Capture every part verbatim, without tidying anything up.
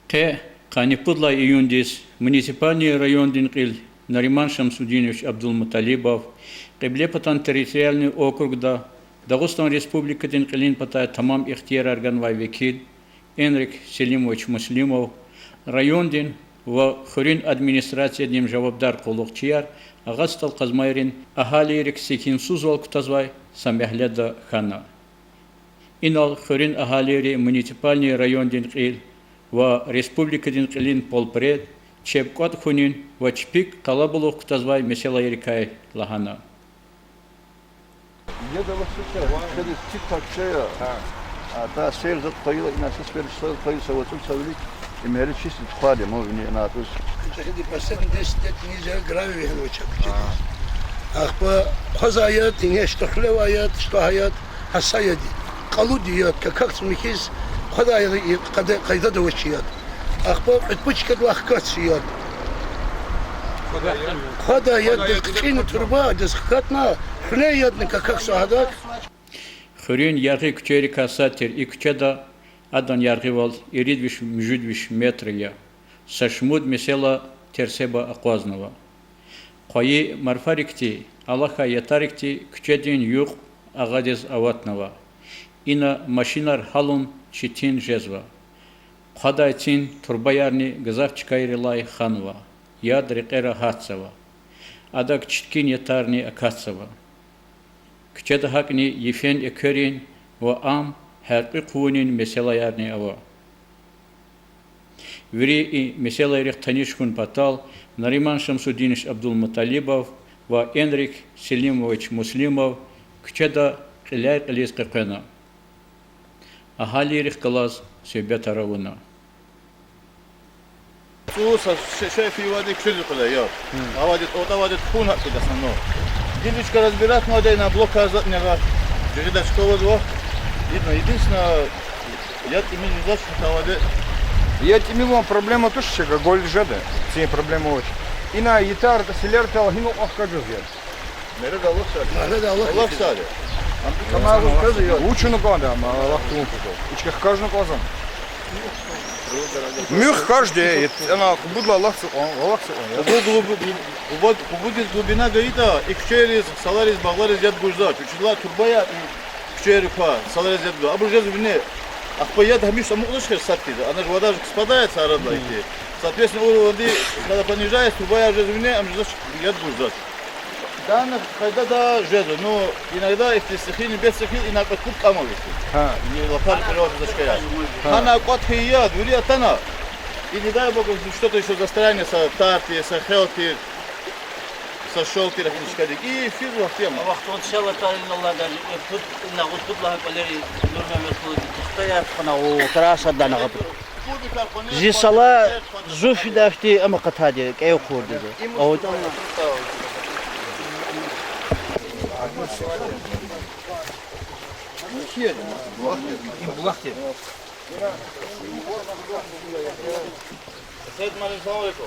Къе къанни пуд лагьай июндиз муниципальный райондин кьил Нариман Шамсудинович Абдулмуталибов Кьиблепатан территориальный округда Дагъустан Республикадин кьилин патай тамам ихтиярар ганвай векил Энрик Селимович Муслимов, райондин ва хуьруьн администрациядин жавабдар къуллугъчияр Агъа СтӀал Къазмайрин агьалийрик секинсузвал кутазвай са мягьледа хьана. Инал хуьруьн агьалийри муниципальный райондин кьил ва республикадин кьилин полпред чеб кӀватӀ хьунин ва чпик къалабулух кутазвай месэлайрикай лагьана. Последние десять лет ни зегьер гравий вегьена куьчедиз. Ахпа хъвазвай яд, ингье шта хъуьлевай яд, шта гьа яд, гьа са яд, кьалуди яд, какахьзава михьиз, хъвадай яд, и къайда-, къайдада авачир яд. Ахпа кьвед-пуд чкадилай хкатзава яд. Хъвадай яд, хъвадай яд, хъвадай яд, кьин турба, адаз хкатна, хъуьле ядни какахьзава гьадак. Хуьруьн яргъи куьчейрикай сад тир и куьчеда адан яргъивал ирид виш, муьжуьд виш метр я. Са шумуд месэла терсеба акъвазнава. Къвайи марфарикди, алахьай ятарикди куьчедин юкь агъадиз аватнава. Ина машинар гьалун четин жезва. Хъвадай цин турбаярни гзаф чкайрилай ханва, яд рекьера гьатзава. Адак читкин ятарни акатзава. Куьчеда гьакӀни йифен экверин ва ам гьяркьуь хъувунин месэлаярни ава. Вири и месэлайрихъ таниш хьун патал Нариман Шамсудинович Абдулмуталибов ва Энрик Селимович Муслимов куьчеда кьиляй-кьилиз къекъвена. Агьалийрихъ галаз суьгьбетар авуна. ЦӀуз са ше-, шей фейи ваъди куьчедиз кьиляй яд. Авайди, отӀа авайди тухун гьакӀ фида санал. Гила и чка разбиратнавайди я, ина блокар затӀни ава. Жигъидач кавазва. Идна, единственное, яд тӀимил жезвач хатавайди. Яд тӀимил ван проблема туш, чка голь жеда. Цин проблема авач. Ина ятар, селертал гьинал кьван хкаж жез яд? Мегьледа алахъзавайди. Мегьледа алахъзавайди. Вучна кӀанда, ам алахъ тавун патал? И чка хкажна кӀанзава. Муьгъ хкажди, ана къубудилай алахъзава кьван, алахъзава кьван я. Къубу-, къубу-, къубу-, къубудиз глубина гайитӀа, и куьчейриз, салариз, багълариз яд гуз жезвач. Вучиз лагьайтӀа турбаяр и куьчейрик ква, салариз яд гуз. Абур жезва вине. Ахпа яд гьамиша амукьдач хьи сад хьиз. Ана жувадажу кспадая царадла ити. Соответственно, уровенди, когда понижается, турбаяр жезва вине, ам жезвач, яд гуз жезвач. Данный къайдада жезва, ну, иногда ихьтин стихийный бедствие хьиз ина кьвед-пуд кӀама виси. Гьа. И локальный природный зачкая. Гьа. Гьана кӀватӀ хьайи яд вири атана. И, не дай бог, что-то ещё застрянет, са тар тир, са хел тир, са шел тир, ахьтин чкадик. И физва ахьтин. А вахтунда шел атайла, даже и пуд, ина гъуд пуд лагьай кӀвалери, Нурмамед хъулуди, тахтаяр тухвана, о, трасса дана гъаб. Зи сала зун фидай хьтин, ам акъатайди, кӀев хъурди за. АватӀа. Им булах тир. Саид малим, салам алейкум.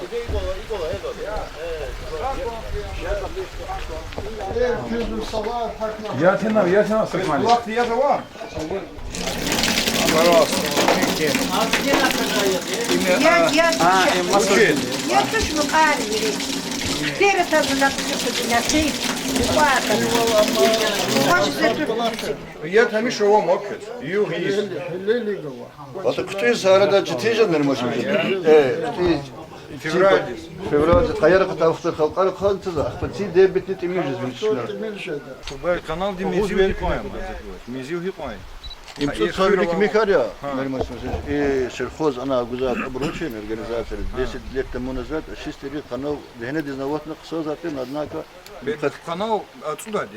Тебе и голова, и голова, и голова. Ятина, ятина, Саид малим. Пожалуйста. Я, я, я. Я тоже мукъари. Первый раз на кухне ходила, ты. Буквально. Боже, за это. Я там ещё вам окет. Юг есть. Ата кутуз арада четин жез мер машин жез. Э, кутуз. Февралдиз. Февралдиз. Къаяр акъатайла вахтар халкьар хъсан туза. Ахпа ци дебетни тӀимил жез вилчна. Бай каналди мезил гьикьван я, мазакват. Мезил гьикьван я. Им цӀуд савилик михьар я, мер машин жез. Э, сельхоз ана гузар оборудование организация. Десять лет тому назад очистили канал, дегьнедиз аватна хъсан затӀ я, однако Бе-, канал ацӀуза,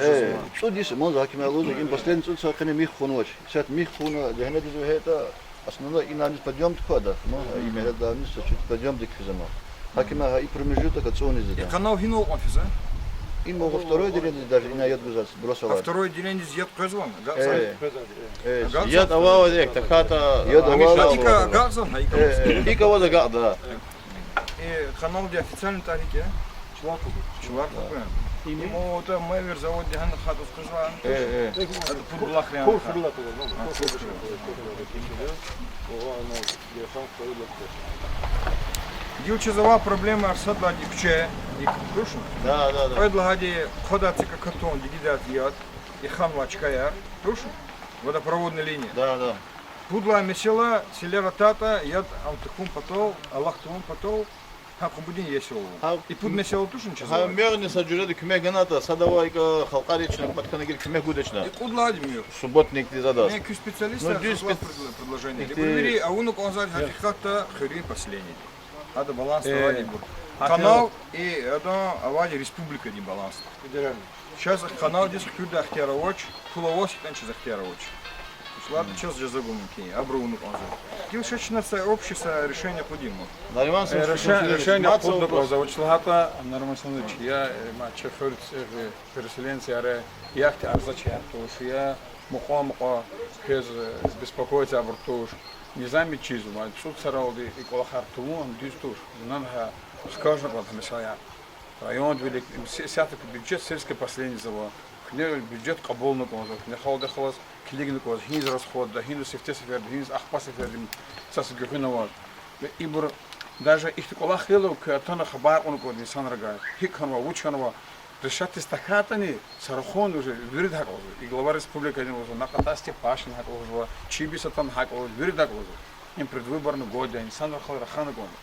э, цӀуд йис я, ман за гьакимар лугьузва, им последний цӀуд йис я, къене михь хъувунвач. Исятда михь хъувуна, дегьнедиз вегьейтӀа, основной инал низ подъёмдик квада, ну, и мегьледал низ са чуть подъёмдик физама. Гьакимар гьа и промежуток ацӀуниз жеда. И канал гьинал кьван физа? Им второй дерендиз даже ина яд гузвай, бросовать. А второй дерендиз яд къвезвани? Агакьзава? Э, яд авайвал, э, тахьайтӀа, яд авайвал. ИкӀ агакьзава, икӀ авайвал. Э, икӀ аваз агакьда. Э, каналди официальный тӀвар гьикӀ я? Чувар Кубуд. Чувар Кубуд. Им о, ата, мевер заводди гьана хатӀуз къвезвай. Э, э. Ата пуд булахрин. Кур фирла кур, ну, кур фирла. Гила чаз авай проблемаяр сад лагьайди куьче, и, тушни? Да, да, да. Кьвед лагьайди хъвадай цик акатун дигидай яд, и ханвай чкаяр, тушни? Водопроводный линия. Да, да. Пуд лагьай месэла, селлер атайтӀа, яд ам тукӀун патал, алахъ тавун патал, гьа къубудин есел. Гьа, и пуд месэла тушни чаз гьа авайди? Мегьни са жуьреда куьмек ганайтӀа, сад авай икӀ халкьари чна кӀватӀ хьана гила куьмек гудач чна. И кьуд лагьайди мир. Субботникдиз адаз. Не, куь специалистар, ну, дюз сад лагьай спе-, пред-, предложение. Ихьтин. Ибур вири авуна кӀанзавайди гьакъикъатда хуьруьн поселениеди. Ада балансда авайди ибур. Канал и адан авайди республикадин балансда. Федеральный. Чаз каналдиз хкуьрдай ихтияр авач, пул аваз хьтин чаз ихтияр авач. Ислада чаз жаза гун мумкин я, абуру авуна кӀанзава. Гила ша чна са общий са решение къудин ман. Нариман Э, Султанович, решение, решение мад къудна кӀанзава, вуч лагьайтӀа, Нариман Султанович, я, э, ма чи хуьр, э, переселенцияр, я ихьтин арза чаяр туш, я мукьва-мукьва квез, э, беспокоиться абур туш. Низами чизва, ма цӀуд саралди и кӀвалахар тавун дуьз туш. Вуна гьа скважина кӀанда, месела, я. Райондин вилик, им се-, сятда бюджет сельского поселениедиз ава. Куьне бюджет кьабулна кӀанзава, куьне халкьдихъ галаз килигна кӀанзава, гьиниз расходда, гьиниз сифте сеферда, гьиниз ахпа сеферда, им са са гуьгъуьна аваз. Ибур даже ихьтин кӀвалах хьайила, куь атана хабар кьуна кӀанда инсанрикай. ГьикӀ хьанва, вуч хьанва, решатьиз тахьайтӀани, са рахун уже вирида гьакӀ лугьузва. И глава республикадин лугьузва, накьатӀа Степашин гьакӀ лугьузва, Чибисатан гьакӀ лугьузва, вирида гьакӀ лугьузва. Им предвыборный год я, инсанар хал рахана кӀанда.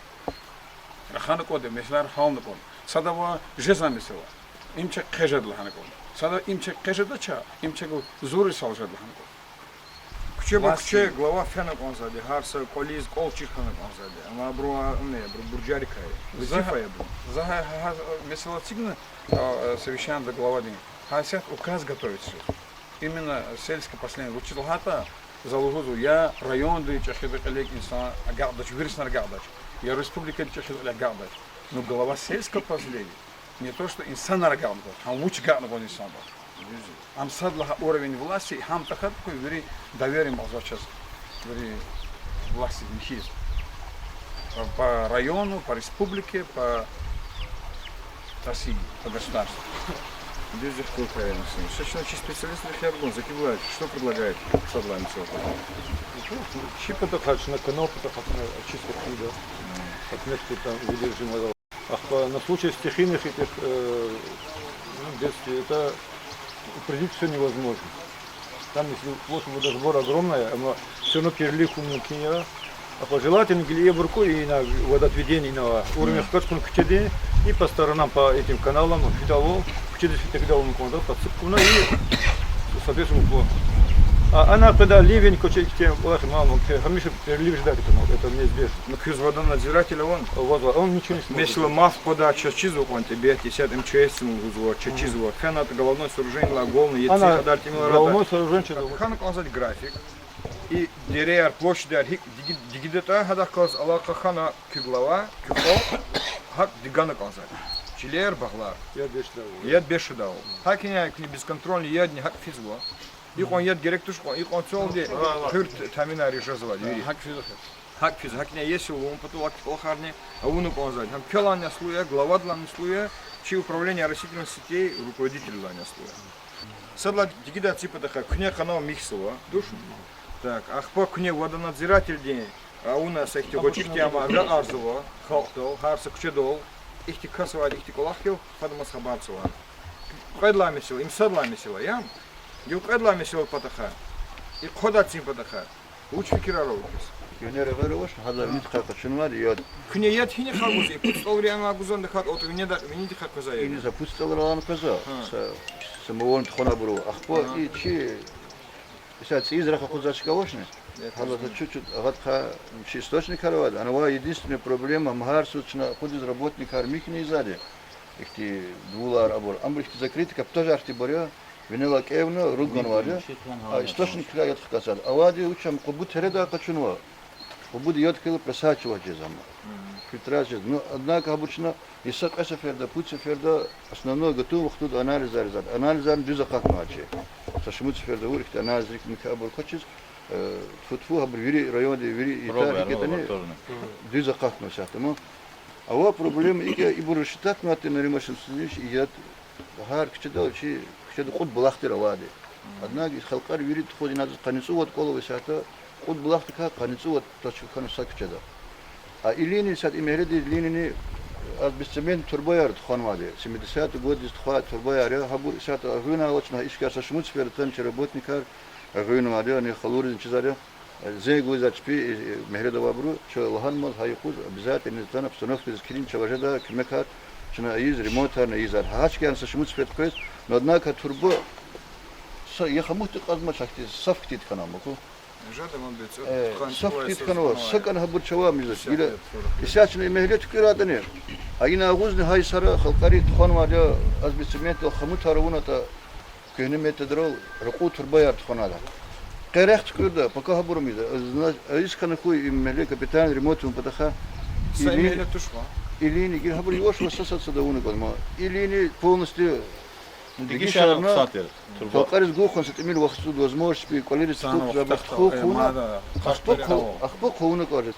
Рахана кӀанда, месэлаяр гьялна кӀанда. Сада ава жезва месэла. Им чак хъжеда лагьана кӀанда. Сада им чак хъжедач, им чак зур йисалди жеда лагьана кӀанда. Куьче ба куьче глава фена кӀанзавайди, гьар са кӀвализ кӀвал чир хьана кӀанзавайди. Амма абуру, а, не, абуру буржарикай. За гьа-, за гьа-, гьа-, гьа месэла эцигна, а, а, совещаниеда главадин. Гьасятда указ готовить жез. Именно сельское поселение. Вучиз лагьайтӀа, за лугьузва, я районда чӀехида кьилик инсан агакьдач, вирисни агакьдач, я республикада чӀехида кьилик агакьдач. Ну, глава сельского поселения, не то что инсанар агакьна кӀанда, гьам вуч агакьна кӀанда инсанар. Ам сад лагьай уровень власти, гьам тахьайтӀа куь вири доверие ама жезвач чаз, вири власти михьиз. По, по району, по республике, по России, по государству. Дуьз ихтилат авуна. Ша чна чи специалистрихъ яб гун, Закибулла, что предлагает сад лагьай месэла патахъай? Чи патахъай, чна канал патахъай, чна очистка хъийида. Отметку там выдерживаем. Ахпа на случай стихийных этих, э, ну, бедствий, это упредить всё невозможно. Там, если площадь водосбора огромная, ама всё равно перелив хьун мумкин я. Ахпа желательно гила ибур кьуй, ина водоотведение, ина уровень хкаж хьун куьчедин, и по сторонам, по этим каналам, фидалу, куьчедиз фитегьдал мукьван, подсыпка авуна и, соответственно, уклон. А ана къведа ливень, кваче ихьтин кӀвалах, мама, хе-, гьамиша перелив жедай, это, ну, это неизбежно. Ну, квез водонадзиратель авани? Ваз ва, он ничего не сможет. Месела, мас къведа, чаз чизва кьван тӀебиат, исятда МЧС-дин лугьузва, чаз чизва. Фена ата головной сооружение лагьана, ана яци хадалди тӀимил аватӀа. Головной сооружение чаз. Хьана кӀанзавайди график. И дереяр, площадьар гьикӀ диги-, дигидатӀа, гьадахъ галаз алакъа хьана куь глава, куь халкь, гьакӀ дигана кӀанзавайди. Чилер, багълар. Яд беш жедайвал. Яд беш жедайвал. ГьакӀ ина куьне бесконтрольный ядни гьакӀ физва. Икьван яд герек туш кьван, икьван цалди хуьр т-, таминар жезвайди вири. ГьакӀ физва. ГьакӀ физ, гьакӀ ина есил авун патал ахьтин кӀвалахарни авуна кӀанзавайди. Гьам квелайни аслу я, главадилайни аслу я, чи управление растительности руководителдилайни аслу я. Сад лагьай дигидай цӀи патахъай куьне къанал михьзава, тушни? Так, ахпа куьне водонадзирательдин авуна са ихьтин гъвечӀи ихьтин ама агакьарзава халкьдал, гьар са куьчедал, ихьтин кас авайди, ихьтин кӀвалах хьайила, фадамаз хабар це лагьана. Кьвед лагьай месэла, им сад лагьай месэла я. Гила кьвед лагьай месэла патахъай, и хъвадай цӀин патахъай вуч фикирар ава квез? Куьне регъуь авач, гьадалай винидихъай къачунвайди яд. Куьне яд гьинихъ гузва, и пуд СтӀалрин ама гузвани тахьайтӀа, ат винеда-, винидихъай къвезва яд? Ини са пуд СтӀалрилай къвезва, са самовольно тухвана абуру. Ахпа и чи, исятда цӀийиз рахаз акъудзавай чка авачни? Гьадалай са чуть-чуть агъадихъай чи источникар авайди, ана авай единственная проблема, ам гьар са чна акъудиз работникар михьна ийизвайди. Ихьтин дувулар абур, абур ихьтин закрытый каптажар хьтинбур я, винелай кӀевна, руг ганвайди я, а источникрилай яд хкатзавайди. Авайди вуч ам, къубу тередай къачунва. Къубуди яд хьайила просачивать жезва ам. Фильтрация жезва. Ну, однако абур чна йиса кьве сеферда, пуд сеферда, основное гатун вахтунда анализар ийизвайди. Анализарни дуьз акъатнавайди я. Са шумуд сеферда авур ихьтин анализрикай муькуь абур квачиз, э, тфу-тфу, абур вири районди, вири итар, пробаяр гьикӀ ятӀани, лабораторный, дуьз акъатнава исятда ам. Авай проблема икӀ я, ибур рассчитать авунвайди тир, Нариман Шамсудинович, и яд Гьар куьчедал чи куьчеда кьуд булах тир авайди. Однако халкьари вири тухуз инал къанни цӀувад кӀвал ава исятда, кьуд булахдикай къанни цӀувад точка хьана са куьчеда. А и линия исятда, и мергьледиз линияни асбестцементный турбаяр тухванвайди. Семидесятый годдиз тухвай турбаяр я, гьабур исятда гъуьна авачна, ишкар са шумуд сефер атана чи работникар гъуьнвайди, ани халуризни чизвайди. Зенг гузвай чпи, э, мергьледа авайбуру, чаз лагьанмаз, гьа юкъуз обязательно атана, обстановкадиз килигна, чавай жеда куьмекар, чна ийиз, ремонтарни ийизвайди. Гьа чкаяр са шумуд сефер къвез, но однако турба са яхъ амукьди кьазмач, гьахьтин саф хьтин хьанва, ма ку. Э, саф хьтин хьанва, са кӀан гьабур чавай мижзач. Гила исятда чна и мергьле туькӀуьрайтӀани, а ина агъузни гьа йисара халкьари тухванвайди я, асбестцементдал хомутар авунатӀа, куьгьне методрал ракьув турбаяр тухванвайди. Къе рехъ туькӀуьрда, пока гьабур мижда. Зна-, из хьана хьуй и мергьле капитальный ремонт авун патахъай. Са и мергьле туш ма. И линия гила гьабур яваш-яваш сад-сад авуна кӀанда ма. И линия полностью дегишарна, халкьариз гуз хьана са тӀимил вахтунда возможность чпи кӀвалериз тухуз, жабур тухуз хьуна, ахпа хъу-, ахпа хъувуна кӀанда.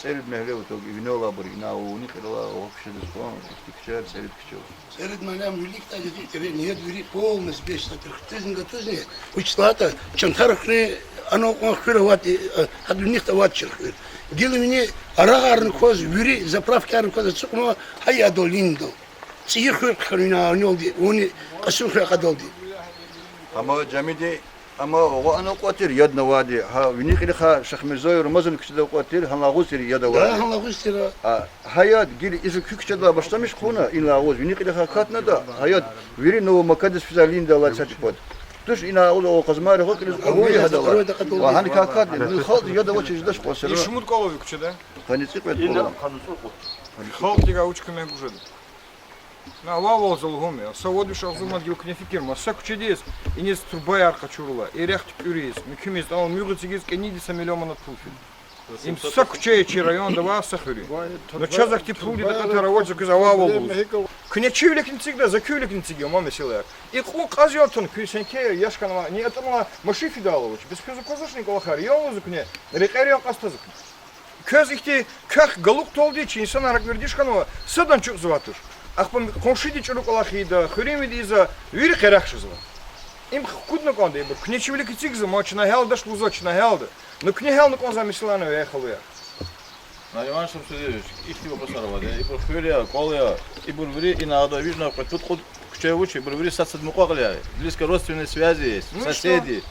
ЦӀерид мергьле ава, ток, и винел алайбур, ина ава, вини кьилелай, ава куьчедиз кьван, ихьтин куьчеяр, цӀерид куьче ава. ЦӀерид малям виликдай жеди тире, ният вири полностью бес сатир хтизни гатизни, вуч лагьайтӀа, чантар хуьре, ана кьван хуьр авайди, э, гьадан нихъ авайди чир хуьр. Гила вини арагъарни кваз, вири заправкаярни кваз ацукьнава гьа ядал линиядал. ЦӀийи хуьр хьана вина анялди, вуни Кьасумхуьр акьадалди. Амма жамиди, амма гъо ана кьван тир яд авайди, гьа вини кьилихъай Шихмирзоев Рамазан куьчеда кьван тир, гьанал агъуз тир яд авайди. Да, гьанал агъуз тир. А, гьа яд гила и жу куь куьчедилай башламиш хъувуна, инал агъуз вини кьилихъай акатнатӀа, гьа яд вири Новомакадиз физвай линиядал алай сад пад. Туш ина агъуз ава къазмайрин гъо кьилиз акъатна, гьадалай. Ва гьаникай акатна, ну, халкьдиз яд авачиз жедач кьван сера. И шумуд кӀвал ава и куьчеда? Къанни цӀикьвед кӀвал ава. Халкьдикай вуч куьмек гуз жеда? На, авайвал за лугьун я, са вад виш агъзур ман гила куьне фикир ма, са куьчедиз иниз турбаяр къачурла, и рехъ туькӀуьриз, муькуьмиз, анал муьгъ эцигиз кӀанидиз са миллион манат пул фида. Им са куьче я чи районда ва са хуьруьн. Ну чаз ахьтин пулдин такьатар авач, за квез авайвал лугьуз. Куьне чи виликни эцигда, за куь виликни эцигин, ма месэлаяр. И кьун кьаз я тун, куьн сенке яш хьанва, ни атӀунвай машин фидайла авач. Бес квез аквазвачни кӀвалахар, я лугьузва куьне, рекьер ян кьаз тазва куьне. Квез ихьтин квехъ галукьдалди чи инсанар гьакӀ вердиш хьанва, садан чуькьзавай туш. Ахпа къуншидин чӀуру кӀвалах ийида, хуьруьнвийди ийизва, вири къерех жезва. Им хкудна кӀанда ибур, куьне чи вилик эцигзама, чна гьялдач лугьузва, чна гьялда. Ну куьне гьялна кӀанзавай месэлаяр я, я халуяр. Нариман Шамсудинович, ихьтин вопросар авайди я, ибур хуьр я, кӀвал я, ибур вири ина ада вижна кьвед-пуд-кьуд куьче вуч, ибур вири сад-сад мукьва-кьилияр, близко родственные связи есть, соседи.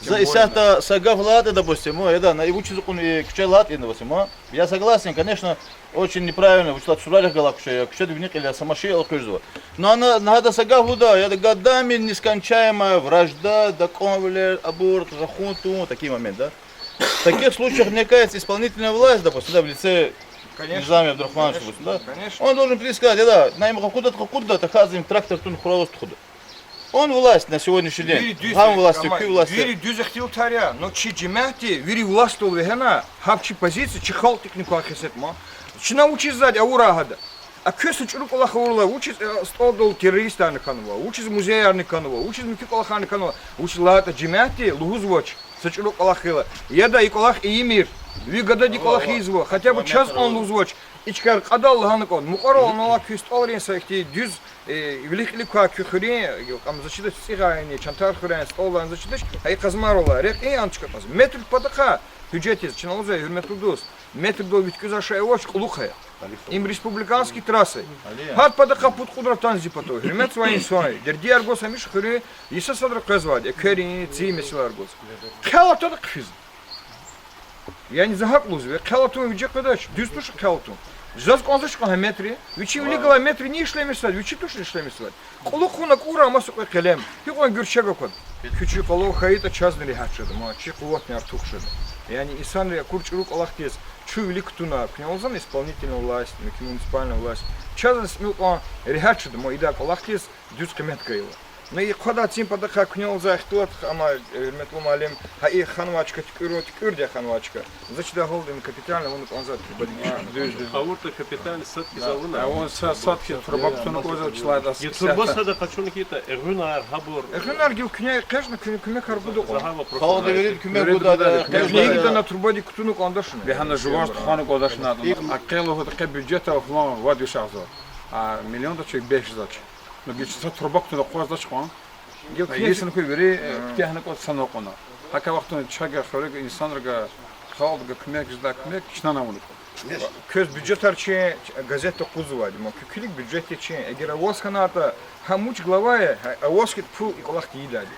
За исятда са гаф лагьайтӀа, допустим, о, яда, на и вучиз кьуна и куьче лагьайтӀа, допустим, о, я согласен, конечно, очень неправильно, вучиз лагьайтӀа сурарихъ галай куьче я, куьчеда вини кьил я, са машин элкъуьрзава. Но ана, на гьада са гаф лугьуда, яда, годами нескончаемая вражда, дакӀанвилер, абур, рахун тавун, такие моменты, да. В таких случаях, мне кажется, исполнительная власть, допустим, да, в лице Низами Абдурахмановича, допустим, да, он должен прийти и сказать, яда, на им къакъудда, къакъудда, тахьайтӀа за им трактор тун хур аваз тухуда. Он власть на сегодняшний день. Гьам власть, куь власть. Вири дуьз ихтилатар я, но чи жемятди вири властьдал вегьена, гьам чи позиция, чи халкьдикни квай хесет ма. Чна вучиз ийизвайди авурай гьада. А квез са чӀуру кӀвалах авурла, вучиз, э, стӀалдал террористарни хьанва, вучиз музеярни хьанва, вучиз муькуь кӀвалахарни хьанва, вучиз лагьайтӀа жемятди лугьузвач, са чӀуру кӀвалах хьайила. Яда и кӀвалах ийимир, ви гадади кӀвалах ийизва, хотя бы чаз кьван лугьузвач, и чкаяр кьадал лагьана кӀанда. Мукьвара анал куь стӀалрин са ихьтин дуьз, э, вилик-кьилик квай куь хуьруьн, э, ам заз чидач, ЦӀигъайрин, Чантар хуьруьн стӀалрин заз чидач, гьа и къазмайрилай рекьин ян чкатӀаз. Метрдин патахъай, гьуьжетдиз, чна лугьузва, гьуьрметлу дуст, метрдал виткьуьз ашай авач, кьулухъ я. Им республиканский трасса я. Гьад патахъай пуд кьуд ратан зи патав. Гьуьрметзавай инсан я. Дердияр гваз гьамиша хуьруьн йиса садра къвезвайди, экверин, ци месэлаяр гваз. Хъел атана хъфизва. Яни за гьакӀ лугьузва, хъел атун виже къведач, дуьз туш хъел атун. Заз кӀанзавач кьван гьа метр. Вичин вилик галай метр ни ишлемишзавайди, вичи туш ишлемишзавайди. Кьулухъ хьуна кӀура маса кьве къелем. Гьикьван гуьрчег аквада. Куь чи къвалав хьайитӀа, чазни регьят жеда, ма чи къуватни артух жеда. Яни инсанри акур чӀуру кӀвалахдиз чун вилик кутуна, куьне лугьузва исполнительная власть, муькуь муниципальная власть. Чазни са тӀимил кьван регьят жеда, ма идалай кӀвалахдиз дуьз къимет гайила. Ну, и хъвадай цин патахъай куьне лугьузва ихтилат, амма, гьуьрметлу муаллим, гьа и ханвай чка туькӀуьр-, туькӀуьрди ханвай чка. Заз чидай гьалда ина капитальный авуна кӀанзавайди турба дегишарна. Дуьз, дуьз. АвуртӀа капитальный сад хьиз авуна. Авун са-, сад хьиз турба кутуна кӀанзавач лагьайтӀа. И турба сада къачуна хьайитӀа, эгъуьнар, гьабур. Эгъуьнар гила куьне экъечӀна, куьне куьмекар гуда кьван. Халкьди вирида куьмек гуда, экъечӀна. Куьне гидана турбадик кутуна кӀандачни. Вегьена жуваз тухвана кӀандачни. Акъелу гьуд къе бюджетда флан вад виш агъзур. А миллионда чуьк бес жезвач. Ну, гила са труба кутуна акъваздач кьван. Гила квез исна хьи вири, э, куьтягьна кӀватӀ санал кьуна. ГьакӀ вахтунда чна хуьруьг инсанривай, халкьдивай куьмек жедай куьмек чна авуна кӀватӀ. Квез бюджетар чи газетда къузавайди, ма куь килиг бюджетди чи. Эгер аваз хьанатӀа, гьам вуч глава я, гьа аваз хьайитӀа пул и кӀвалахди ийидайди.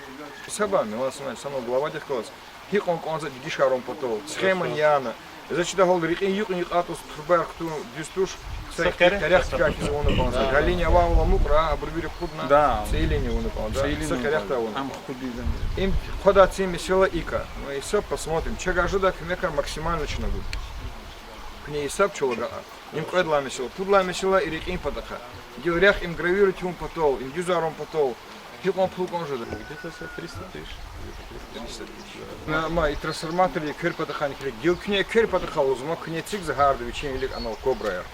Са ба миласмай санал главадихъ галаз гьикьван кӀанзава дегишарун патал, схемани яна. За чидай гьал рекьин юкьни кьатӀуз турбаяр кутун дуьз туш, са ихьтин къерехдикай хьиз авуна кӀанзава. Галине авайвал амукьра, абур вири акъудна, цӀийилини авуна кӀанда. Са къерехда авуна. Им хъвадай цин месэла икӀ я. Ну, и са посмотрим. Чаз жедай куьмекар максимально чна гуда. Куьне гьисаб чал агакьа. Им кьвед лагьай месэла, пуд лагьай месэла и рекьин патахъай. Гила рехъ им гравировать авун патал, им дуьзарун патал гьикьван пул кӀан жеда? Где-то за триста тысяч. Триста тысяч. Ма, ма и трансформатор, и эквер патахъайни килиг. Гила куьне эквер патахъай лугьузва, ма куьне эцигзава гьарда вичин вилик анал КОБРАяр.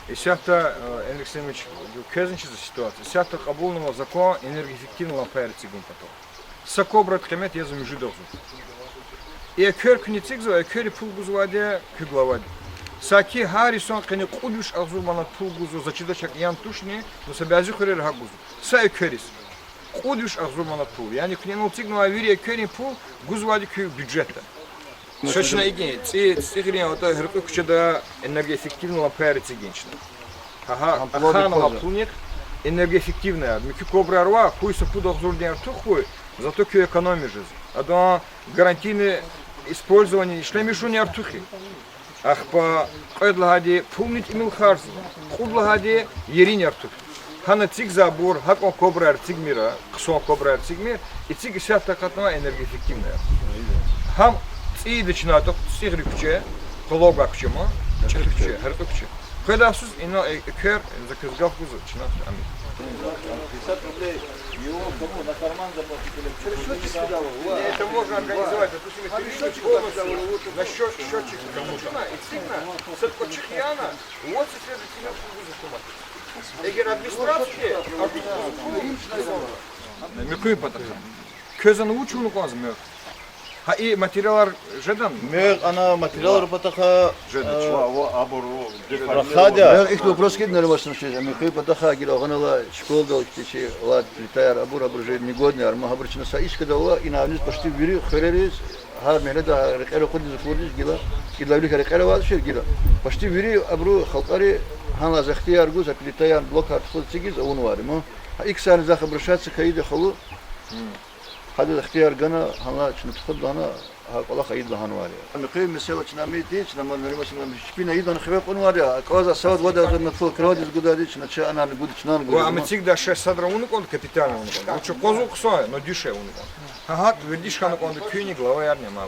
Исятда, э, Энрик Семенович, квезни чиз ситуация. Исятда кьабулнава закон энергоэффективный лампаяр эцигун патал. Са КОБРАдин къимет язва муьжуьд агъзур. И эквер куьне эцигзава, эквери пул гузвайди куь главади. Саки гьар йисан къене кьуд виш агъзур манат пул гузва, за чидач, гьакӀ яна тушни, ну са бязи хуьрера гьакӀ гузва. Са эквериз кьуд виш агъзур манат пул. Яни куьне инал эцигнавай вири экверин пул гузвайди куь бюджетда. Ша чна икӀ, цӀи-, ЦӀигъирин ата гьяркьуь куьчеда энергоэффективный лампаяр эцигин чна. Гьа, гьа, ахъайнава пулни, энергоэффективный, муькуь КОБРАяр ава, къуй са пуд агъзурдин артух хьуй, зато куьн экономия жез. Адан гарантийный использование ишлемишунни артух я. Ахпа кьвед лагьайди пулни тӀимил харжзава, кьуд лагьайди ерини артух. Гьана эцигзавайбур, гьакӀан КОБРАяр эцигмир, хъсан КОБРАяр эцигмир, эциг исятда акъатнавай энергоэффективный. Гьам цӀийида чна атӀа ЦӀигъри куьче, Къулавай куьче ма, ЧӀехи куьче, гьяркьуь куьче. Къведай йисуз ина э-, эквер, за квез гаф гузва, чна ами. Пятьдесят рублей его кому на карман заплатить или в чёрный день? Это можно организовать, допустим, если полностью на счёт, счётчик кому-то. Эцигна, са кӀвачихъ яна, вот следовательно, кугуз хьукумат. Эгер администрация, а кугуз хьукумат. Муькуь патахъай. Квез ана вуч авуна кӀанзава муькуь? Гьа и материалар жедани? Муькуь ана материалрин патахъай жеда, э, чна ва абуру рахада. Муькуь ихьтин вопрос кӀанда, Нариман Васильевич, муькуь патахъай гила агъанала школадал ихьтин чи лад плитаяр, абур, абур же негодныяр, ма гьабур чна са ишкадал ала, ина виниз почти вири хуьрериз, гьар мягьледа, гьар рекьера акъудиз, акъудиз гила, идалай вилик рекьера авайди шир гила. Почти вири абуру халкьари гьанлай ихтияр гуз, а плитаяр, блокар тухуз эцигиз авунвайди ма. Гьа икӀ саниз захъ обращаться хьайиди халу. Гьадаз ихтияр гана, гьана чна тухуд лагьана, гьа кӀвалах ийид лагьанвайди я. Муькуь месэла чна мийитӀи, чна ма Нариман Васильевич чпин ийидан хиве кьунвайди я, аквазва савад вад агъзур манат пул крадиз гудайди, чна ча анани гуд, чнани гуд. Ва ам эцигдай шей садра авуна кӀанда, капитально авуна кӀанда. Вуч аквазва хъсан, но дишегье авуна кӀанда. Гьа гьакӀ вердиш хьана кӀанда куьнни, главаярни ма.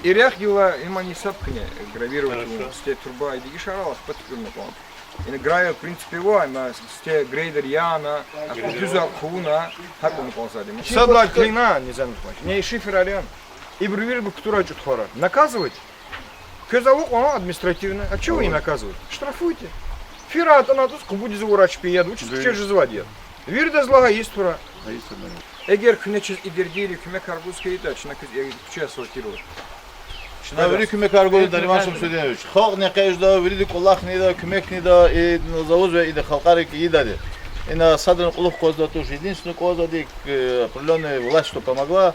И рехъ гила, имани сад куьне гравировать авун, сифте труба, и дегишарал ахпа туькӀуьрна кӀанда. Ина гравий, в принципе, ва, има сифте грейдер яна, ахпа дуьзар хъувуна, гьакӀ авуна кӀанзавайди. Сад лагьайди клин я, не знаю, не шиферар я. Ибуру вири кутурай чӀутхвара. Наказывать? Квез алукьнава административный. А чего вы наказываете? Штрафуйте. Фирай атӀана туш, къубудиз авурай чпин яд, вучиз кичӀе жезвайди я? Виридаз лагьай ийиз тура. Эгер куьне чиз и дердийри куьмекар гуз хьайитӀа, чна квез и куьче асфальтировать. Чна вири куьмекар гуда, Нариман Шамсудинович. Халкьни экъечӀда, вирида кӀвалахни ийида, куьмекни ийида, и за лугьузва, ида халкьарик ийидайди. Ина садрани кьулухъ кӀвазвайди туш, единственный кӀвазвайди, э, определённая власть, что помогла.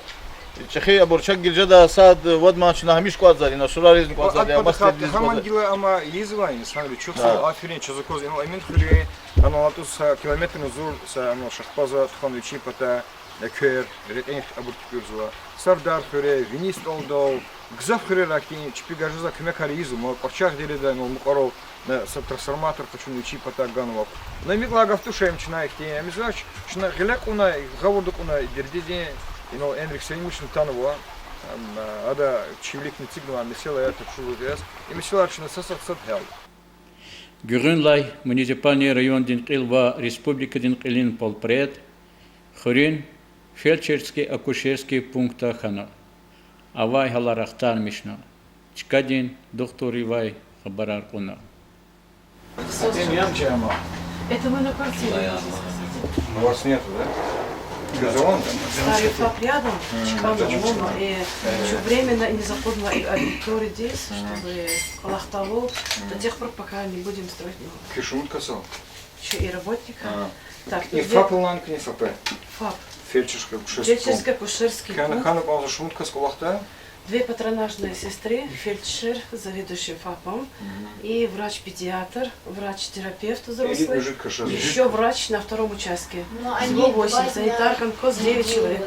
ЧӀехи абур чак гила жеда сад, вад ман чна гьамиша кӀватӀзавайди, ина сураризни кӀватӀзавайди, масдидизни кӀватӀзавайди. Гьаман гила ама ийизвай инсанри, чухсагъул, аферин чаз акваз, ина эмен хуьруьн, ана латӀуз са километрни зур, са ана Шагьпаза тухвана вичин патай, эквер, рекьин абур туькӀуьрзава. Сардар хуьре, вини СтӀалдал, гзаф хуьрерай хьтин чпи гажаза куьмекар ийизва, ма Кьварчах дереда, ина мукьварал, на, са трансформатор къачуна вичин патай ганва. На микьла гаф туш им чна ихьтин, им, значит, чна гъиле кьуна, гъавурда кьуна дердидин, ина Энрик Селимовични атанва, ам, ада чи виликни эцигнавай месэла я, тапшуругъ яз. И месэлаяр чна са сад-сад гьялда. Гуьгъуьнлай муниципальный райондин кьил ва республикадин кьилин полпред хуьруьн фельдшерски-акушерски пунктда хьана. Авай гьалар ахтармишна. Чкадин духтурривай хабарар кьуна. Это мы на квартире. У вас нету, да? Газован? Да, и ФАП рядом, чка много, и ещё временно и незаконно и арендатура здесь, чтобы калахтало до тех пор, пока не будем строить новое. Кишун касал. Ещё и работника. А. Так, и две ФАП лагьана куьне, ФАП? ФАП. Фельдшерско-акушерский пункт. Фельдшерско-акушерский пункт. Куьне хьана кӀанзава, шумуд кас кӀвалахда? Две патронажные сестры, фельдшер, заведующий ФАПом, и врач-педиатр, врач-терапевт взрослый, ещё врач на втором участке. Всего восемь. Санитарка, колхоз, девять человек.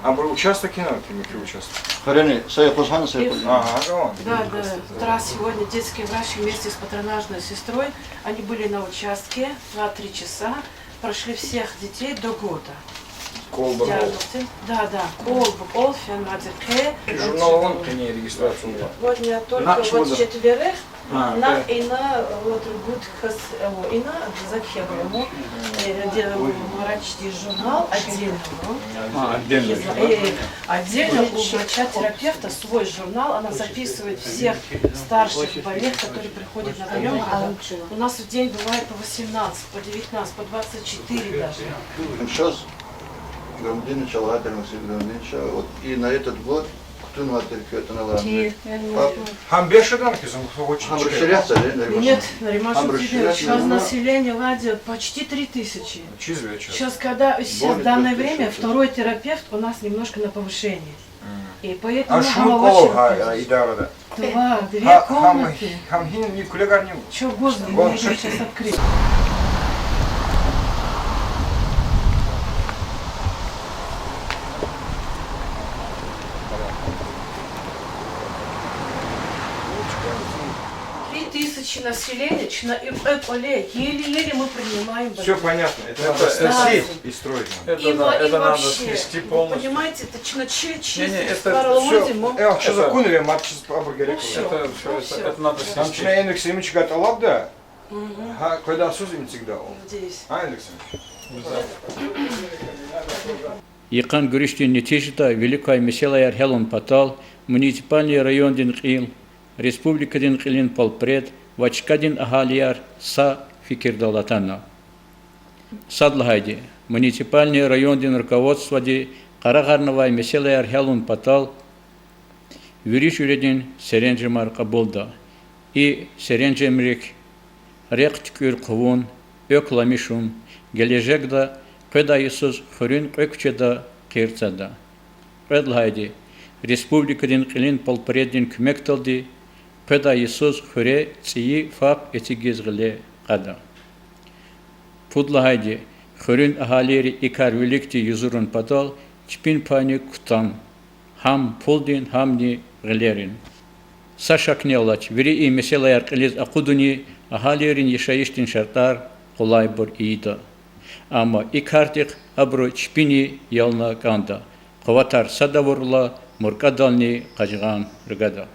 Абуру участок ина, например, участок. Хварени, са юкъуз гьана, са юкъуз. Ага, ну. Да, да. Как раз сегодня детский врач вместе с патронажной сестрой, они были на участке два-три часа, прошли всех детей до года. Кол-букол. Да, да, кол-букол, фена вади хъе. И журнал авани куьне, регистрация авани? Вот не только вот четверых, а, нахъ ина, вот, гуд кас, э, ина, за кхьеб ама, э, де-, врачдин журнал отдельно. А, отдельно. Э, э, отдельно у врача-терапевта свой журнал, она записывает всех старших больных, которые приходят на приём. А у нас в день бывает по восемнадцать, по девятнадцать, по двадцать четыре даже. Сейчас Гамдинович, Алгьадар Максим Гамдинович, вот и на этот год кутунвайтир квет ана лагьана. Гьам бес жеда хьи, зун хо-, гьам расширяться, да, Нариман? Нет, Нариман Шамсудинович, сейчас население лагьайди почти три тысячи. Чизвач. Сейчас, когда, сейчас, в данное время второй терапевт у нас немножко на повышении. И поэтому... А шумуд кӀвал ава гьа идарада? Два, две комнаты. Гьам гьинни куьлегарни? Чё, гозни, мы сейчас открыли. Три тысячи населения, чна и кьве кӀвале, еле-еле мы принимаем больных. Всё понятно. Это надо сносить и строить надо. Это, да, это надо снести полностью. Понимаете, это чна чи-, чисто. Не, не, это всё. Э, что за кунре, мат, чиз абур герек. Ну, всё. Это всё, это, это надо снести. Там чна иник семечка тӀалабда. Гьа, къведайсуз им эцигда. Надеюсь. А, Александр? Йикъан гуьруьшдин нетижада виликай месэлаяр гьялун патал муниципальный райондин кьил, республикадин кьилин полпред ва чкадин агьалияр са фикирдал атана. Сад лагьайди, муниципальный райондин руководстводи къарагъарнавай месэлаяр гьялун патал вири жуьредин серенжемар кьабулда. И серенжемрик рехъ туькӀуьр хъувун, экв аламишун, гележегда къведай йисуз хуьруьн кьве куьчеда къирцада. Кьвед лагьайди, республикадин кьилин полпреддин куьмекдалди къведай йисуз хуьре цӀийи ФАП эцигиз гъиле кьада. Пуд лагьайди, хуьруьн агьалийри и кар виликди юзурун патал чпин пайни кутан, гьам пулдин, гьамни гъилерин. Са шакни алач, вири и месэлаяр кьилиз акъудуни агьалийрин яшайишдин шартӀар къулайбур ийида. Амма и кардихъ абуру чпини ялна кӀанда, къуватар сад авурла муркӀадални къажгъан ргада.